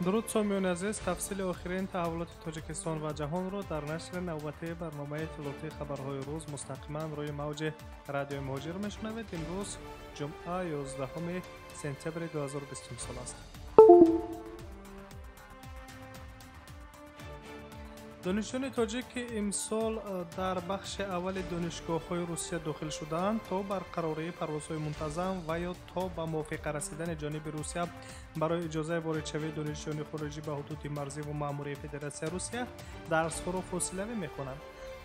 Дуруд сомиёни азиз, тафсили охирин таҳаввулоти Тоҷикистон ва ҷаҳонро дар нашри навбатии барномаи иттилоотии хабарҳои рӯз мустақиман рӯи мавҷи радиои Муҳоҷир мешунавед. Имрӯз ҷумъа 11 сентябри 2020 сол аст. Донишҷӯёни тоҷик, ки имсол дар бахши аввали донишгоҳҳои Русия дохил шудаанд, то барқарории парвозҳои мунтазам ва ё то ба мувофиқа расидани ҷониби Русия барои иҷозаи воридшавии донишҷӯёни хориҷӣ ба ҳудуди марзиву маъмурии Федератсияи Русия дарсҳоро фосилавӣ мехонанд.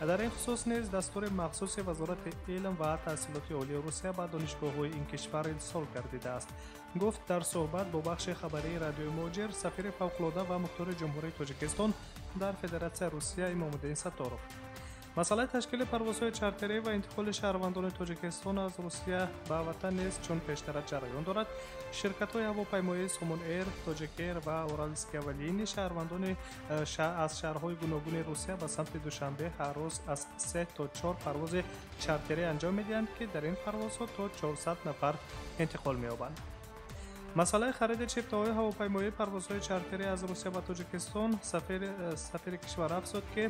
Дар ин хусус низ дастури махсуси Вазорати илм ва таҳсилоти олии Русия ба донишгоҳҳои ин кишвар ирсол гардидааст. Гуфт дар суҳбат бо бахши хабарии радиои Муҳоҷир сафири фавқулода ва мухтори Ҷумҳурии Тоҷикистон дар Федератсияи Русия Имомуддин Сатторов. Масъалаи ташкили парвозҳои чартерӣ ва интиқоли шаҳрвандони Тоҷикистон аз Русия ба ватан низ чун пештара ҷараён дорад. Ширкатҳои ҳавопаймоии Сомон Эйр, Тоҷик Эйр ва Уральские авиалинии шаҳрвандони аз шаҳрҳои гуногуни Русия ба самти Душанбе ҳар рӯз аз 3 то 4 парвози чартерӣ анҷом медиҳанд, ки дар ин парвозҳо то 400 нафар интиқол меёбанд. Масъалаи хариди чиптаҳои ҳавопаймоии парвозҳои чартерӣ аз Русия ба Тоҷикистон сафири кишвар афзуд, ки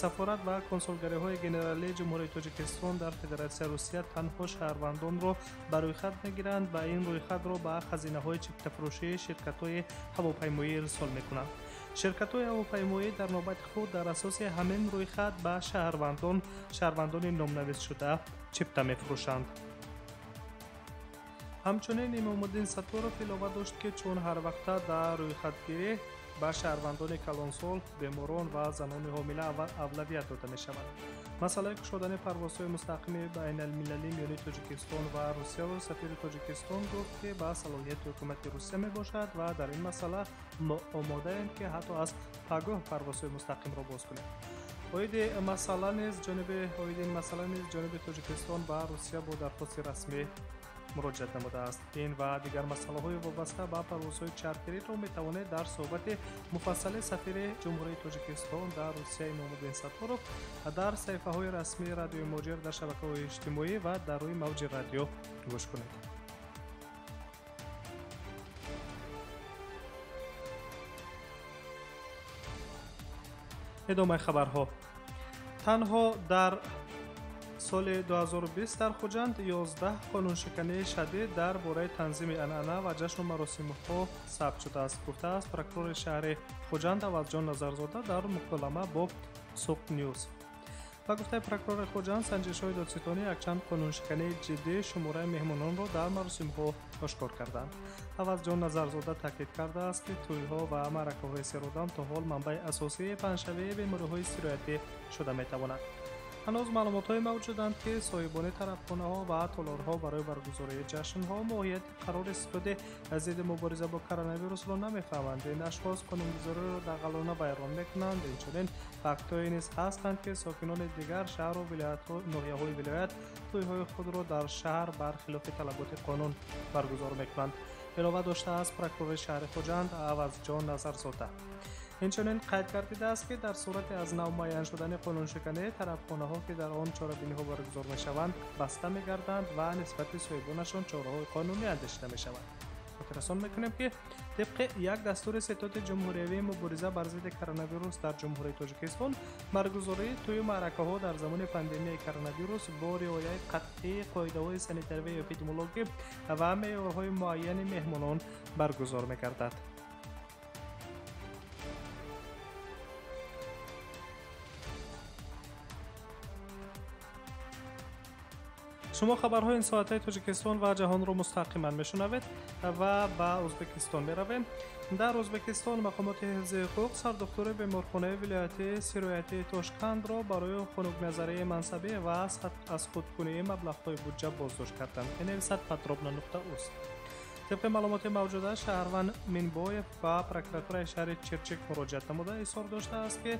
сафорат ва консулгариҳои генералии Ҷумҳурии Тоҷикистон дар Федератсияи Русия танҳо шаҳрвандонро ба рӯйхат мегиранд ва ин рӯйхатро ба хазинаҳои чиптафурӯшии ширкатҳои ҳавопаймоӣ ирсол мекунанд. Ширкатҳои ҳавопаймоӣ дар навбати худ дар асоси ҳамин рӯйхат ба шаҳрвандони номнависшуда чипта мефурӯшанд. Ҳамчунин Имомуддин Сатторов илова дошт, ки чун ҳар вақта дар рӯйхатгирӣ ба шаҳрвандони калонсол, беморон ва занони ҳомила авлавият дода мешавад. Масъалаи кушодани парвозҳои мустақими байналмилалӣ миёни Тоҷикистон ва Русияро сафири Тоҷикистон гуфт, ки ба салоҳияти ҳукумати Русия мебошад ва дар ин масъала мо омодаем, ки ҳатто аз пагоҳ парвозҳои мустақимро боз кунем. Оиди ин масъала низ ҷониби Тоҷикистон ба Русия бо дархости расмӣ муроҷиат намудааст. Ин ва дигар масъалаҳои вобаста ба парвозҳои чартериро метавонед дар суҳбати муфассали сафири Ҷумҳурии Тоҷикистон дар Русия Имомуддин Сатторов дар саҳифаҳои расмии радиои Муҳоҷир дар шабакаҳои иҷтимоӣ ва дар рӯи мавҷи радио гӯш кунед. Идомаи хабарҳо. Танҳо дар соли 2020 дар Хуҷанд 11 қонуншикании шадид дар бораи танзими анъана ва ҷашну маросимҳо сабт шудааст, гуфтааст прокурори шаҳри Хуҷанд Авазҷон Назарзода дар муколама бо Суғд Ньюз. Ба гуфтаи прокурори Хуҷанд, санҷишҳои додситонӣ якчанд қонуншикании ҷиддии шумораи меҳмононро дар маросимҳо ошкор карданд. Авазҷон Назарзода таъкид кардааст, ки тӯйҳо ва маъракаҳои серодам то ҳол манбаи асосии паҳншавии бемориҳои сироятӣ шуда метавонад. Ҳанӯз маълумотҳое мавҷуданд, ки соҳибони тарабхонаҳо ва толорҳо барои баргузории ҷашнҳо моҳияти қарори ситоди зидди мубориза бо коронавирусро намефаҳманд. Ин ашхос қонунгузориро дағалона вайрон мекунанд. Инчунин фактҳое низ ҳастанд, ки сокинони дигар шаҳру ноҳияҳои вилоят тӯйҳои худро дар шаҳр бар хилофи талаботи қонун баргузор мекунанд. Илова доштааст прокурори шаҳри Хуҷанд Авазҷон Назарзода. Инчунин қайд гардидааст, ки дар сурати аз нав муайян шудани қонуншиканӣ тарабхонаҳо, ки дар он чорабиниҳо баргузор мешаванд, баста мегарданд ва нисбати соҳибонашон чораҳои қонунӣ андешида мешавад. Хотиррасон мекунем, ки тибқи як дастури ситоди ҷумҳуриявии мубориза бар зидди коронавирус дар Ҷумҳурии Тоҷикистон баргузории тӯю маъракаҳо дар замони пандемияи коронавирус бо риояи қатъии қоидаҳои санитаривию эпидемиологӣ ва меъёрҳои муайяни меҳмонон баргузор мегардад. Шумо хабарҳои ин соатаи Тоҷикистон ва ҷаҳонро мустақиман мешунавед ва ба Ӯзбекистон меравем. Дар Ӯзбекистон мақомоти ҳифзи ҳуқуқ сардухтури беморхонаи вилоятии сироятии Тошкандро барои хунукназарии мансабӣ ва аз худкунии маблағҳои буҷа боздошт карданд. Менависад подробно.уз. Тибқи маълумоти мавҷуда, шаҳрванд Минбоев ба прокуратураи шаҳри Чирчик муроҷиат намуда изҳор доштааст, ки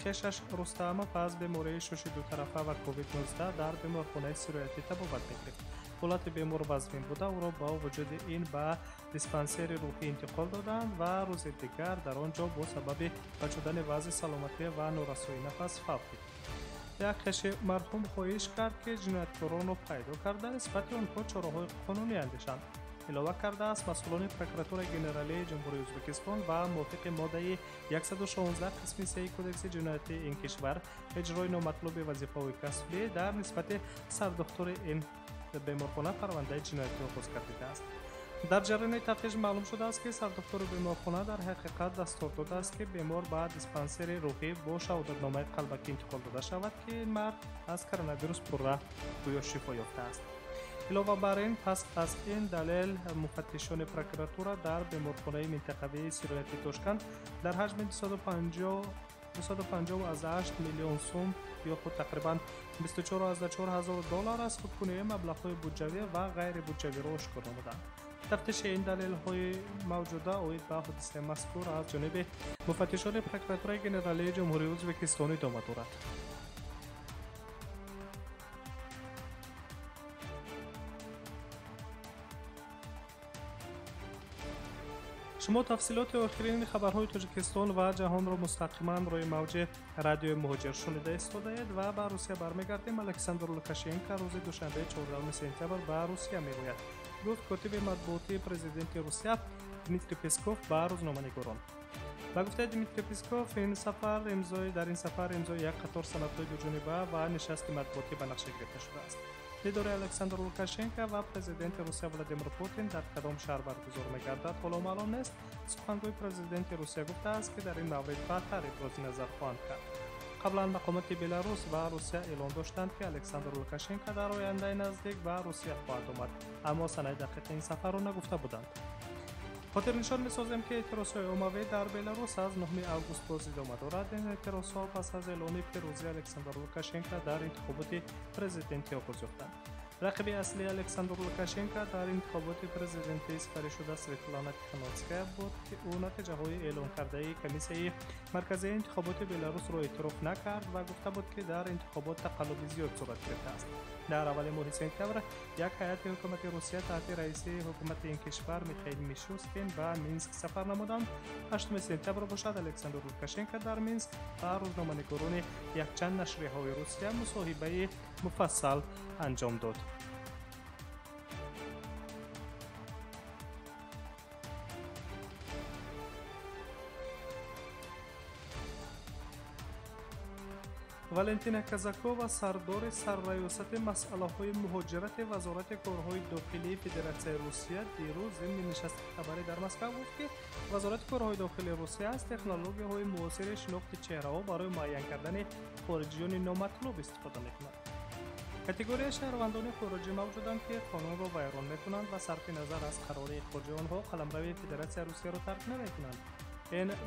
хешаш Рустамов аз бемории шуши дутарафа ва COVID-19 дар беморхонаи сироятӣ табобат мегирифт. Ҳолати бемор вазнин буда, ӯро бо вуҷуди ин ба диспансери рӯҳӣ интиқол доданд ва рӯзи дигар дар он ҷо бо сабаби бад шудани вазъи саломатӣ ва норасоии нафас фавтид. Як хеши марҳум хоҳиш кард, ки ҷинояткоронро пайдо карда нисбати онҳо чораҳои қонунӣ андешанд. Илова кардааст масъулони прокуратураи генералии Ҷумҳурии Ӯзбекистон ва мувофиқи моддаи 116 қисми 3 кодекси ҷиноятии ин кишвар иҷрои номатлуби вазифаҳои касбӣ дар нисбати сардухтури ин беморхона парвандаи ҷиноятӣ оғоз гардидааст. Дар ҷараёни тафтиш маълум шудааст, ки сардухтури беморхона дар ҳақиқат дастур додааст, ки бемор ба диспансери рӯҳӣ бо шаҳодатномаи қалбакӣ интиқол дода шавад, ки ин мард аз коронавирус пурра гӯё шифо ёфтааст. Илова бар ин, пас аз ин далел муфаттишони прокуратура дар беморхонаи минтақавии сирояти Тошканд дар ҳаҷми 258 миллион сум ё худ тақрибан 24,4 ҳазор доллар аз худкунии маблағҳои буҷавӣ ва ғайрибуҷавиро ошкор намуданд. Тафтиши ин далелҳои мавҷуда оид ба ҳодисаи мазкур аз ҷониби муфаттишони прокуратураи генералии Ҷумҳурии Ӯзбекистон идома дорад. Шумо тафсилоти охирини хабарҳои Тоҷикистон ва ҷаҳонро мустақиман рӯи мавҷи радиои Муҳоҷир шунида истодаед ва ба Русия бармегардем. Александр Лукашенко рӯзи душанбе 14 сентябр ба Русия меояд, гуфт котиби матбуотии президенти Русия Дмитрий Песков ба рӯзноманигорон. Ба гуфтаи Дмитрий Песков, дар ин сафар имзои як қатор санадҳои дуҷониба ва нишасти матбуотӣ ба нақша гирифта шудааст. Дидори Александр Лукашенко ва президенти Русия Владимир Путин дар кадом шаҳр баргузор мегардад, ҳоло маълум нест. Сухангӯи президенти Русия гуфтааст, ки дар ин маврид баъдтар ибрози назар хоҳанд кард. Қаблан мақомоти Беларус ва Русия эълон доштанд, ки Александр Лукашенко дар ояндаи наздик ба Русия хоҳад омад, аммо санаи дақиқи ин сафарро нагуфта буданд. Хотирнишон месозем, ки эътирозҳои оммавӣ дар Беларус аз 9 август боз идома дорад. Ин эътирозҳо пас аз эълони пирӯзии Александр Лукашенко дар интихоботи президентӣ оғоз ёфтанд. Рақиби аслии Александр Лукашенко дар интихоботи президентӣ сипаришуда Светлана Тихановская буд, ки ӯ натиҷаҳои эълонкардаи комиссияи марказии интихоботи Беларусро эътироф накард ва гуфта буд, ки дар интихобот тақаллуби зиёд сурат гирифтааст. Дар аввали моҳи сентябр як ҳайати ҳукумати Русия таҳти раисии ҳукумати ин кишвар Михаил Мишустин ба Минск сафар намуданд. 8 сентябр бошад, Александр Лукашенко дар Минск ба рӯзноманигорони якчанд нашрияҳои Русия мусоҳибаи муфассал анҷом дод. Валентина Казакова, сардори сарраёсати масъалаҳои муҳоҷирати Вазорати корҳои дохилии Федератсияи Русия, дирӯз зимни нишасти хабарӣ дар Москва гуфт, ки Вазорати корҳои дохилии Русия аз технологияҳои муосири шинохти чеҳраҳо барои муайян кардани хориҷиёни номатлуб истифода мекунад. Категорияи шаҳрвандони хориҷӣ мавҷуданд, ки қонунро вайрон мекунанд ва сарфи назар аз қарори ихроҷи онҳо қаламрави Федератсияи Русияро тарк намекунанд.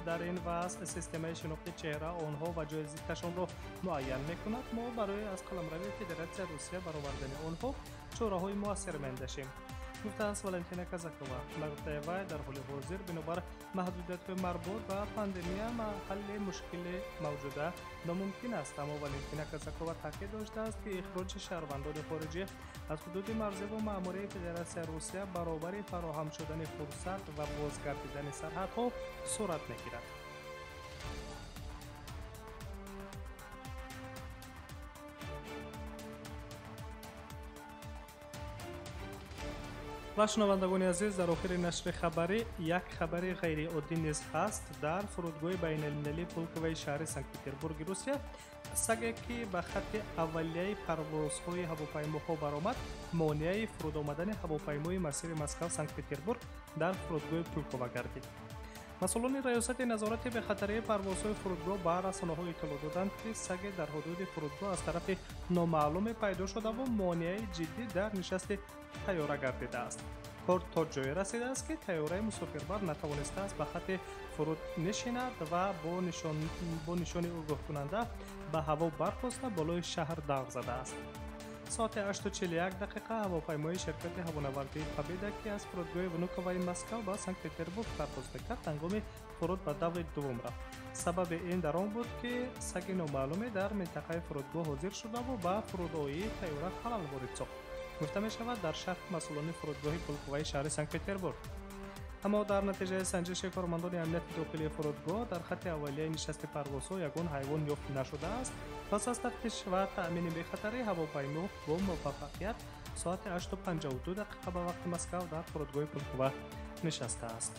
Дар ин вазъ системаи шинохти чеҳра онҳо ва ҷои зисташонро муайян мекунад. Мо барои аз қаламрави Федератсияи Русия баровардани онҳо чораҳои муассир меандешем, гуфтааст Валентина Казакова. Ба гуфтаи вай, дар ҳоли ҳозир бинобар маҳдудиятҳои марбут ба пандемия ҳалли мушкили мавҷуда номумкин аст. Аммо Валентина Казакова таъкид доштааст, ки ихроҷи шаҳрвандони хориҷӣ аз ҳудуди марзиву маъмурии Федератсияи Русия баробари фароҳам шудани фурсат ва бозгардидани сарҳадҳо сурат мегирад. Ва шунавандагони азиз, дар охири нашри хабарӣ як хабари ғайриоддӣ низ ҳаст. Дар фурудгоҳи байналмилалии Пулковаи шаҳри Санкт-Петербурги Русия саге, ки ба хатти аввалияи парвозҳои ҳавопаймоҳо баромад, монеаи фуруд омадани ҳавопаймои масири Москва-Санкт-Петербург дар фурудгоҳи Пулкова гардид. Масъулони раёсати назорати бехатарии парвозҳои фурудгоҳ ба расонаҳо иттилоъ доданд, ки саге дар ҳудуди фурудгоҳ аз тарафи номаълуме пайдо шудаву монеаи ҷиддӣ дар нишасти тайёра гардидааст. Кор то ҷое расидааст, ки тайёраи мусофирбар натавонистааст ба хатти фуруд нишинад ва бо нишони огоҳкунанда ба ҳаво бархоста болои шаҳр давр задааст. Соати 8:41 ҳавопаймои ширкати ҳавонавардии Победа, ки аз фурудгоҳи Внуковаи Москва ба Санкт-Петербург парвоз мекард, ҳангоми фуруд ба даври дуввум рафт. Сабаби ин дар он буд, ки саги номаълуме дар минтақаи фурудгоҳ ҳозир шудаву ба фурудоии тайёра халал ворид сохт, гуфта мешавад дар шарҳи масъулони фурудгоҳи Пулковаи шаҳри Санкт-Петербург. Аммо дар натиҷаи санҷиши кормандони амнияти дохилии фурудгоҳ дар хатти аввалияи нишасти парвозҳо ягон ҳайвон ёфт нашудааст. Пас аз тафтиш ва таъмини бехатарии ҳавопаймо бо муваффақият соати 8:52 дақиқа ба вақти Москав дар фурудгоҳи Пулково нишастааст.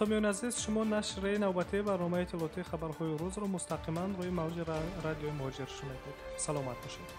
Сомиёни азиз, шумо нашри навбатии барномаи иттилоотии хабарҳои рӯзро мустақиман рӯи мавҷи радиои Муҳоҷир шунидед. Саломат бошед.